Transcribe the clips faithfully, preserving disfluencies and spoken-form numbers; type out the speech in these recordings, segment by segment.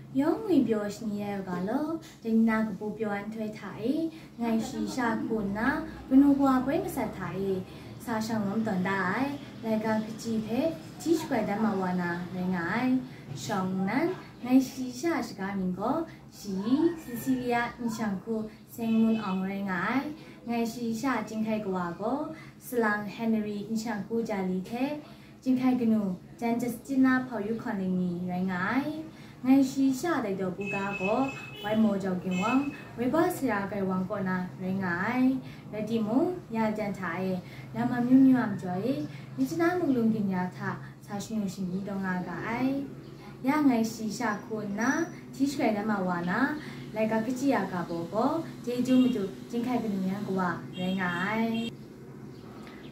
Yawng ngwi pyaw shani rai u ga law, dai ni na kabu pyaw ai nhtoi hta e, ngai shayi sha hku nna, kanu kawa poi masat hta e, sa shanglawm tawn da ai, laika kaji hpe hti shagai dat ma wa na rai nga ai. Shawng nnan, ngai shayi sha a shaga mying gaw, shayi Cecilia Nshang hku Seng Mun Awng rai nga ai. Ngai shayi sha a Jinghkai kawa gaw, Salang Henry Nshang hku Jali hte, Jinghkai kanu, Jan Justina Hpau Yu Hkawn Lingni rai nga ai. Ngai shayi sha dai daw bu ga gaw, Wai Maw Jau Ginwang, Wai Ba Sara Gaiwang kaw na rai nga ai. Rai timung, ya jan hta e, lam amyu myu a majaw e, Myitkyina mungkan gin ya hta sa shanu shingyi taw nga ga ai. Ya ngai shayi sha hku nna, hti shagai dat ma wa na, laika kaji a ga baw gaw, Chyeju Madu, Jinghkai kanu yan kawa rai nga ai.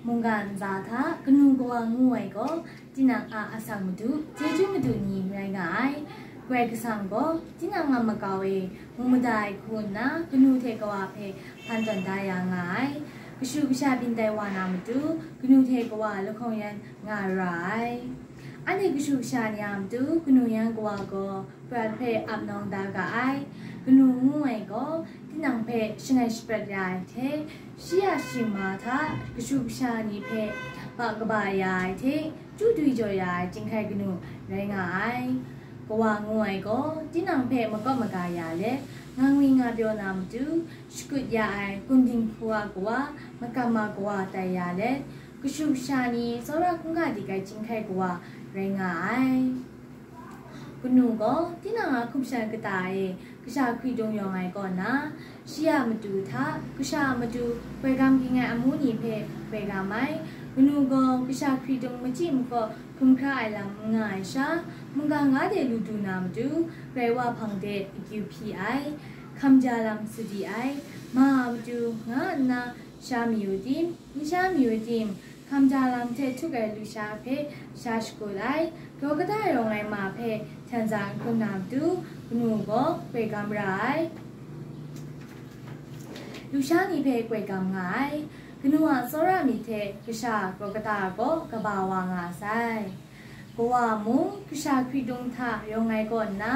Mungga ntsa hta kanu kawa ngu ai gaw, tinang a asak madu, chyeju madu ni rai nga ai. Karai Kasang gaw, tinang a makau e mu mada ai hku nna, kanu hte kawa hpe hpan tawn da ya nga ai. Kashu kasha byin tai wa na matu, kanu hte kawa lahkawng yan nga ra ai. Anhte kashu kasha ni a matu, kanu yan kawa gaw, prat hpe ap nawng da ga ai. Kanu ngu ai gaw, tinang hpe shangai shaprat ya ai hte, shi a shingma hta kashu kasha ni hpe ba kaba ya ai hte, chyu dwi jaw ya ai Jinghkai kanu rai nga ai. Kawa ngu ai gaw, tinang hpe makawp maga ya let, nga ngwi nga pyaw na matu, shakut ya ai Gun Dinghku a kawa, makam a kawa tai ya let, kashu kasha ni tsawra hkungga dik ai Jinghkai kawa rai nga ai. Kanu gaw, tinang a hkum shan kata e kasha hkritung yawng ai kaw na, shi a matu hta kasha a matu grai gam ging ai amu ni hpe grai gam ai. Kanu gaw, kasha hkritung machyi makaw hkrum hkra ai lam n nga ai sha, mungga ga de lu du na matu, grai wa hpang de akyu hpyi ai, hkam ja lam sadi ai, ma a matu nga nna, sha mayu tim, n sha mayu tim, hkam ja lam hte htuk ai lusha hpe sha shakut ai, graw kata rawng ai ma hpe htan za n hkrum na matu, kanu gaw grai gam ra ai. Lusha ni hpe grai gam nga ai, kanu a tsawra myit hte kasha graw kata gaw kaba wa nga sai. Kawa mung, kasha hkritung hta rawng ai kaw nna,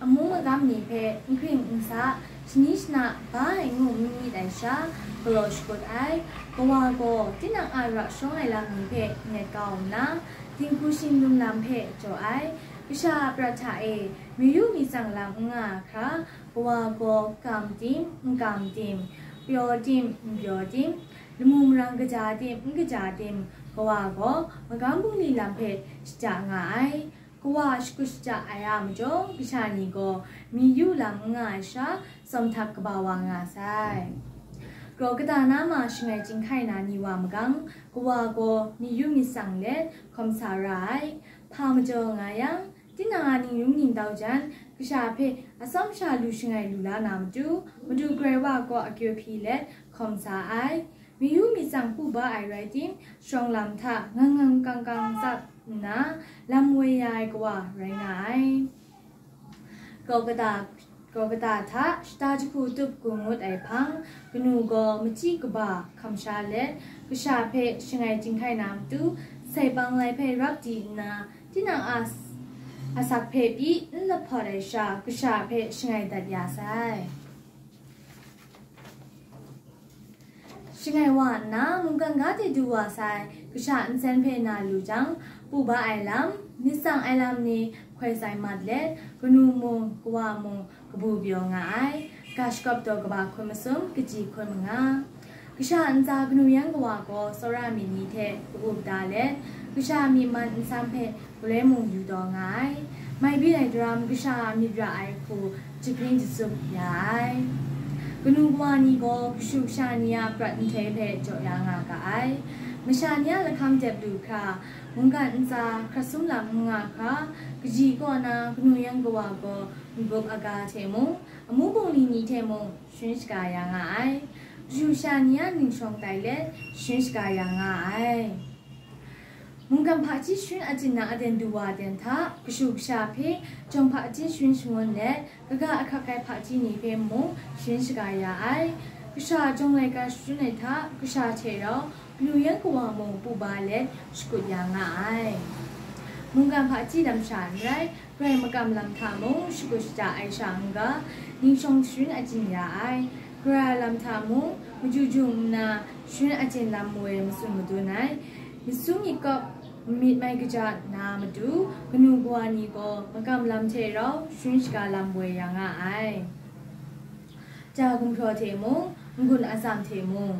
amu magam ni hpe n hkring n sa, shani shana ba ai ngu n myit ai sha, galaw shakut ai. Kawa gaw, tinang a ra shawng ai lam ni hpe nyet kau nna, dinghku shing lum lam hpe jaw ai. Kasha a prat hta e, mayu mitsang lam n nga ai hkra, kawa gaw kam tim, n kam tim, pyaw tim, n pyaw tim, lamu marang kaja tim, n kaja tim, kawa gaw magam bungli lam hpe shaja nga ai. Kawa shakut shaja ai a majaw, kasha ni gaw myi yu lam n nga ai sha, tsawm htak kaba wa nga sai. Graw kata na ma shangai chyinghkai na ni wa magang, kawa gaw myi yu myit tsang let hkawm sa ra ai. Hpa majaw nga yang, tinang a ning yung ning dau jan, kasha hpe atsawm sha lu shangai lu la na matu, Madu Karai Wa kaw akyu hpyi let hkawm sa ai. Myi yu myit tsang pu ba ai rai tim, shawng lam hta ngang ngang kang kang tsap nna, lam woi ya ai kawa rai nga ai. Graw kata, graw kata hta shata jahku tup gun ngut ai hpang, kanu gaw machyi kaba hkam sha let, kasha hpe shangai chyinghkai na matu, sai bang lai hpe rap di nna, tinang a s-, asak hpe pyi n lahpawt ai sha, kasha hpe shangai dat ya sai. Shangai wa nna, mungkan ga de du wa sai, kasha nsen hpe na lu jang, pu ba ai lam, myit tsang ai lam ni hkoi sai mat let, kanu mung, kawa mung, kabu pyaw nga ai. Ga shagawp daw kaba hkun masum, kaji hkun manga. Kasha ntsa kanu yan kawa gaw tsawra myit ni hte ka-up da let, kasha a myi man nsam hpe galoi mung yu taw nga ai. Mai byin ai daram kasha a myit ra ai hku jahpring jatsup ya ai. Kanu kawa ni gaw kashu kasha ni a prat nhtoi hpe jaw ya nga ga ai. Masha ni a lahkam dep lu hkra, mungkan ntsa hkrat sum lam n nga hkra, kaji kaw na kanu yan kawa gaw n-gup aga hte mung, amu bungli ni hte mung sharin shaga ya nga ai. Kashu kasha ni a ning shawng tai let sharin shaga ya nga ai. Mungkan hpaji sharin achyin na aten du wa ten hta, kashu kasha hpe jawng hpaji sharin shangun let, kaga ahkak ai hpaji ni hpe mung sharin shaga ya ai. Kasha jawng laika shadun ai hta, kasha hte rau kanu yan kawa mung pu ba let shakut ya nga ai. Mungkan hpaji lam sha n rai, Karai makam lam hta mung shakut shada ai sha n-ga, ningshawng sharin achyin ya ai. Karai a lam hta mung maju jung nna sharin achyin lam woi matsun madun ai. Myit su myit kawp myit mai kaja na matu, kanu kawa ni gaw makam lam hte rau sharin shaga lam woi ya nga ai. Ja gumhpraw hte mung, n-gun atsam hte mung,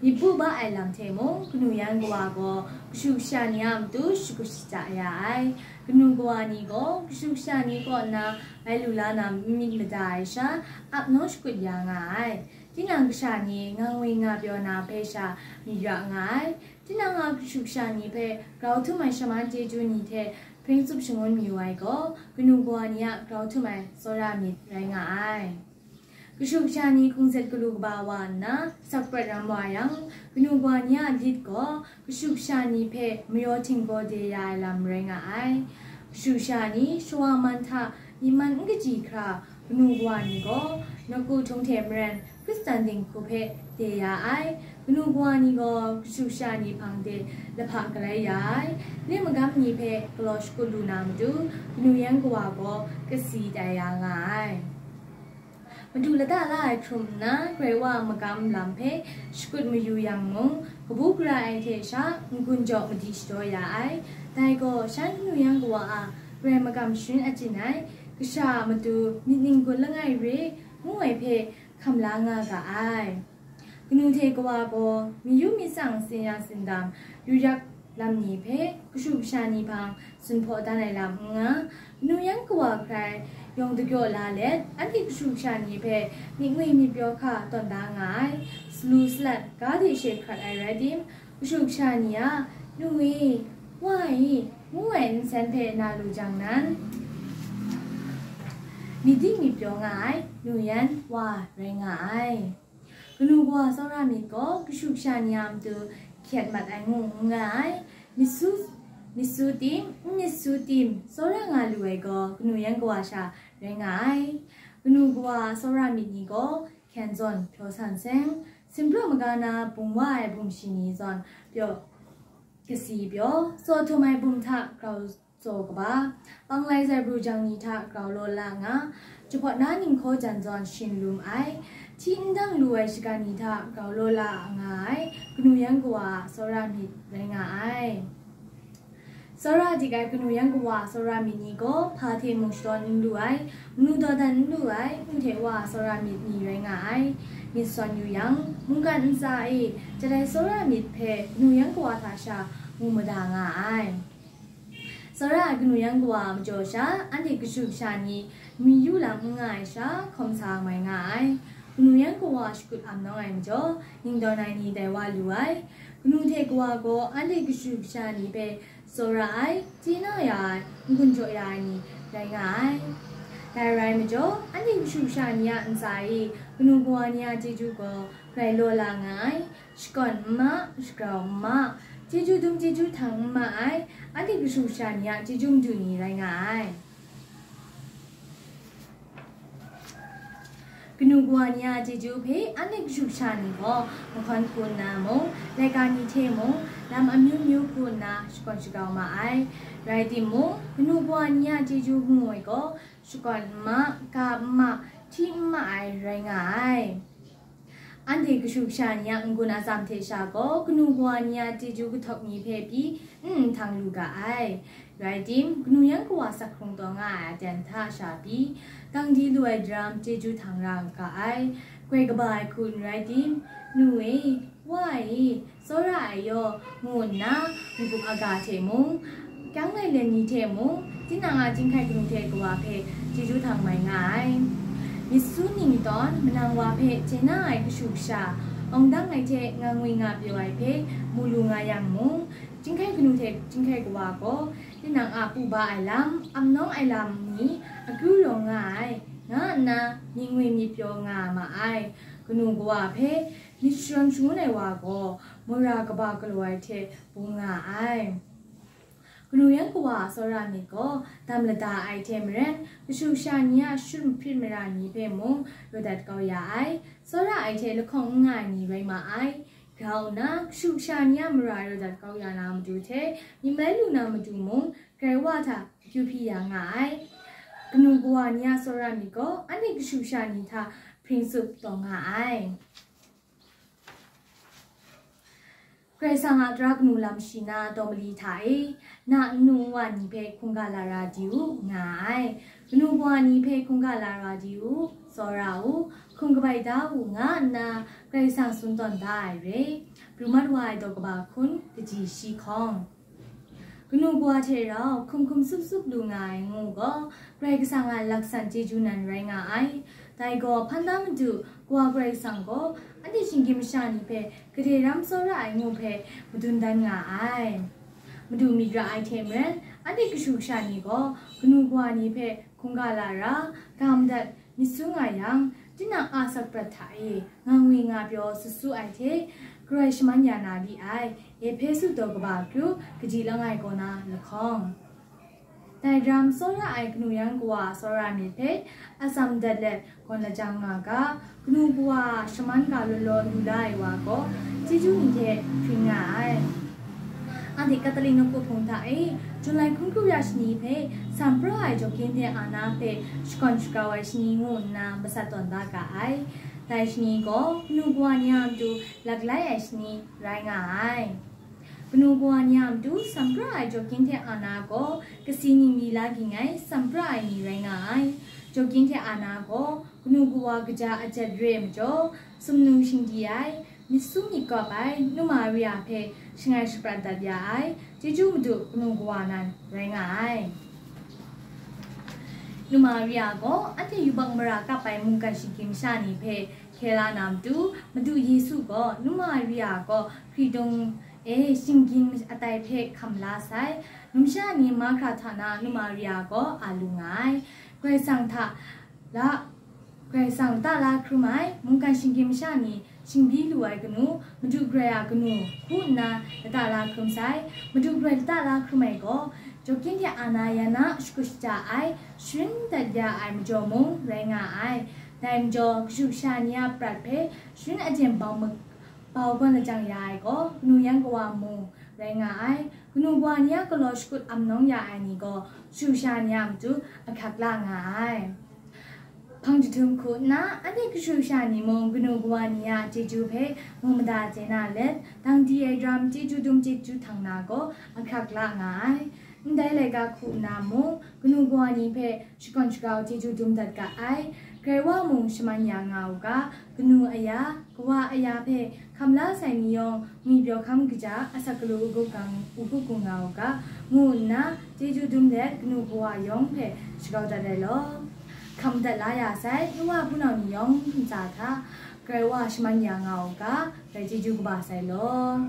myit bu ba ai lam hte mung, kanu yan kawa gaw kashu kasha ni a matu shakut shada ya ai. Kanu kawa ni gaw kashu kasha ni kaw nna bai lu la na myit mada ai sha, ap nawng shakut ya nga ai. Tinang kasha ni nga ngwi nga pyaw na hpe sha myit ra nga ai. Tinang a kashu kasha ni hpe grau htum ai shaman chyeju ni hte hpring tsup shangun mayu ai gaw, kanu kawa ni a grau htum ai tsawra myit rai nga ai. Kashu kasha ni hkungzet galu kaba wa nna, sak prat ram wa yang, kanu kawa ni a lit gaw kashu kasha ni hpe mayaw htinggaw de ya ai lam rai nga ai. Kashu kasha ni shawa man hta myi man n kaji hkra, kanu kawa ni gaw nawku htung hte maren Hkristan dinghku hpe de ya ai. Kanu kawa ni gaw kashu kasha ni hpang de lahpa galai ya ai. Lit magam ni hpe galaw shakut lu na matu, kanu yan kawa gaw kasi tai ya nga ai. Madu lata la ai hkrum nna, Karai Wa a magam lam hpe shakut mayu yang mung, kabu gara ai hte sha n-gun jaw madi shadaw ya ai. Dai gaw, shan kanu yan kawa a Karai makam sharin achyin ai, kasha a matu myit ning-gun langai re ngu ai hpe hkam la nga ga ai. Kanu hte kawa gaw mayu myi tsang, tsin ya tsindam, yu yak lam ni hpe kashu kasha ni hpang tsun hpaw dan ai lam n nga, kanu yan kawa hkrai yawng dagyaw la let, anhte kashu kasha ni hpe myit ngwi myit pyaw hka tawn da nga ai. Salu salat, ga de she hkrat ai rai tim, kashu kasha ni a nu e, wa e, ngu ai nsen hpe na lu jang nan, myit ding myit pyaw nga ai nu yan wa rai nga ai. Kanu kawa tsawra myit gaw kashu kasha ni a matu hkyet mat ai ngu n nga ai. Myit su, myit su tim, n myit su tim, tsawra nga lu ai gaw kanu yan kawa sha rai nga ai. Kanu kawa tsawra myit ni gaw hkyen zawn pyaw san seng, simpraw maga na bung wa ai bung shi ni zawn pyaw kasi pyaw, tsaw htum ai bum hta grau tsaw kaba, panglai zai bru jang ni hta grau law la nga, jahpawt na ninghkaw jan zawn shin lum ai, hti n dang lu ai shagan ni hta grau law la nga ai, kanu yan kawa a tsawra myit rai nga ai. Tsawra dik ai kanu yan kawa a tsawra myit ni gaw hpa hte mung shadawn n lu ai, manu dawdan n lu ai, nu hte wa a tsawra myit ni rai nga ai. Myit sawn yu yang, mungkan ntsa e jat ai tsawra myit hpe kanu yan kawa hta sha mu mada nga ai. Tsawra ai kanu yan kawa a majaw sha, anhte kashu kasha ni myi yu lam n nga ai sha, hkawm sa mai nga ai. Kanu yan kawa shakut am nawng ai majaw, ning dawn ai ni dai wa lu ai. Kanu hte kawa gaw anhte kashu kasha ni hpe tsawra ai, chye na ya ai, n-gun jaw ya ai ni rai nga ai. Dai rai majaw, anhte kashu kasha ni a ntsa e kanu kawa ni a chyeju gaw grai law la nga ai. Shakawn n ma, shagrau n ma, chyeju dum chyeju htang n ma ai, anhte kashu kasha ni a chyeju madu ni rai nga ai. Kanu kawa ni a chyeju hpe anhte kashu kasha ni gaw mahkawn hku nna mung, laika ni hte mung, lam amyu myu hku nna shakawn shagrau ma ai. Rai timung, kanu kawa ni a chyeju ngu ai gaw, shakawn n ma, ga n ma, hti n ma ai rai nga ai. Anhte kashu kasha ni a n-gun atsam hte sha gaw, kanu kawa ni a chyeju kahtawk ni hpe pyi n nhtang lu ga ai. Rai tim, kanu yan kawa sak hkrung taw nga ai aten hta sha pyi, kang di lu ai daram chyeju htang ra ga ai. Grai kaba ai hku n rai tim, nu e, wa e, tsawra ai yaw, ngu nna, n-gup aga hte mung, kyang lailen ni hte mung, tinang a chyinghkai kanu hte kawa hpe chyeju htang mai nga ai. Myit su ning tawn, manang wa hpe chye na ai kashu kasha, awng dang ai hte nga ngwi nga pyaw ai hpe mu lu nga yang mung, chyinghkai kanu hte chyinghkai kawa gaw, tinang a pru ba ai lam, ap nawng ai lam ni akyu rawng nga ai, nga nna myit ngwi myit pyaw nga ma ai. Kanu kawa hpe myit sharawn shangun ai wa gaw, mara kaba galaw ai hte bung nga ai. Kanu yan kawa a tsawra myit gaw, dam lada ai hte maren, kashu kasha ni a shut mahprit mara ni hpe mung rawt dat kau ya ai. Tsawra ai hte lahkawng n nga ai ni rai ma ai. Grau nna, kashu kasha ni a mara rawt dat kau ya na matu hte, myit mai lu na matu mung, Karai Wa hta akyu hpyi ya nga ai. Kanu kawa ni a tsawra myit gaw, anhte kashu kasha ni hta hpring tsup taw nga ai. Karai Kasang a tara kanu lam shayi na daw mali hta e, na nnu nwa ni hpe hkungga lara di u, nga ai. Kanu kawa ni hpe hkungga lara di u, tsawra u, hkum kabai da u, nga nna Karai Kasang tsun tawn da ai re. Pru mat wa ai daw kaba hkun kaji shi hkawng, kanu kawa hte rau hkum hkum sup sup lu nga ai ngu gaw, Karai Kasang a laksan chyeju nan rai nga ai. Dai gaw, hpan da matu, Kawa Karai Kasang gaw anhte shinggyim masha ni hpe gade ram tsawra ai ngu hpe madun dan nga ai. Madu myit ra ai hte maren, anhte kashu kasha ni gaw kanu kawa ni hpe hkungga lara, ga madat, myit su nga yang, tinang a asak prat hta e nga ngwi nga pyaw sut su ai hte, karoi shaman ya na li ai. Ehpesu daw kaba kru kaji langai kaw na lahkawng. Dai ram tsawra ai kanu yan kawa tsawra myit hpe atsam dat let gawn lajang nga ga, kanu kawa shaman ga law law lu la ai wa gaw, chyeju ni hte hpring nga ai. Anhte Catholic nawku hpung hta e, July hkun kru ya shani hpe, sampra ai jawk yin hte ana hpe shakawn shagrau ai shani ngu nna masat tawn da ga ai. Dai shani gaw, kanu kawa ni a matu lak lai ai shani rai nga ai. Kanu kawa ni a matu sampra ai jawk yin hte ana gaw, kasi ningli la ging ai sampra ai ni rai nga ai. Jawk yin hte ana gaw, kanu kawa kaja ajat re ai majaw, sumnu shingdi ai, myit su myit kawp ai, Nu Maria hpe shangai shaprat dat ya ai, chyeju madu kanu kawa nan rai nga ai. Nu Maria gaw anhte yubak mara kap ai mungkan shinggyim masha ni hpe hkye la na matu, Madu Yesu gaw Nu Maria gaw hkritung e shinggyim atai hpe hkam la sai. Numsha ni mahkra hta na Nu Maria gaw a lu nga ai. Karai Kasang hta la, Karai Kasang lata la hkrum ai, mungkan shinggyim masha ni shingbyi lu ai kanu, Madu Karai a kanu hku nna lata la hkrum sai. Madu Karai lata la hkrum ai gaw, jawk yin hte ana yan na shakut shaja ai, sharin dat ya ai majaw mung rai nga ai. Dai majaw, kashu kasha ni a prat hpe sharin aten bau mak-, bau gawn lajang ya ai gaw, kanu yan kawa mung rai nga ai. Kanu kawa ni a galaw shakut am nawng ya ai ni gaw, kashu kasha ni a matu ahkyak la nga ai. Hpang jahtum hku nna, anhte kashu kasha ni mung kanu kawa ni a chyeju hpe mu mada chye na let, dang di ai daram chyeju dum chyeju htang na gaw ahkyak la nga ai. Ndai laika hku nna mung, kanu kawa ni hpe shakawn shagrau chyeju dum dat ga ai. Karai Wa mung shaman ya nga u ga, kanu aya, kawa aya hpe hkam la sai ni yawng, ngwi pyaw hkam kaja asak galu u gup gang, u gup gung nga u ga, ngu nna chyeju dum let, kanu kawa yawng hpe shagau dat ai law. Hkam dat la ya sai, nu wa hpunau ni yawng ntsa hta, Karai Wa shaman ya nga u ga, grai chyeju kaba sai law.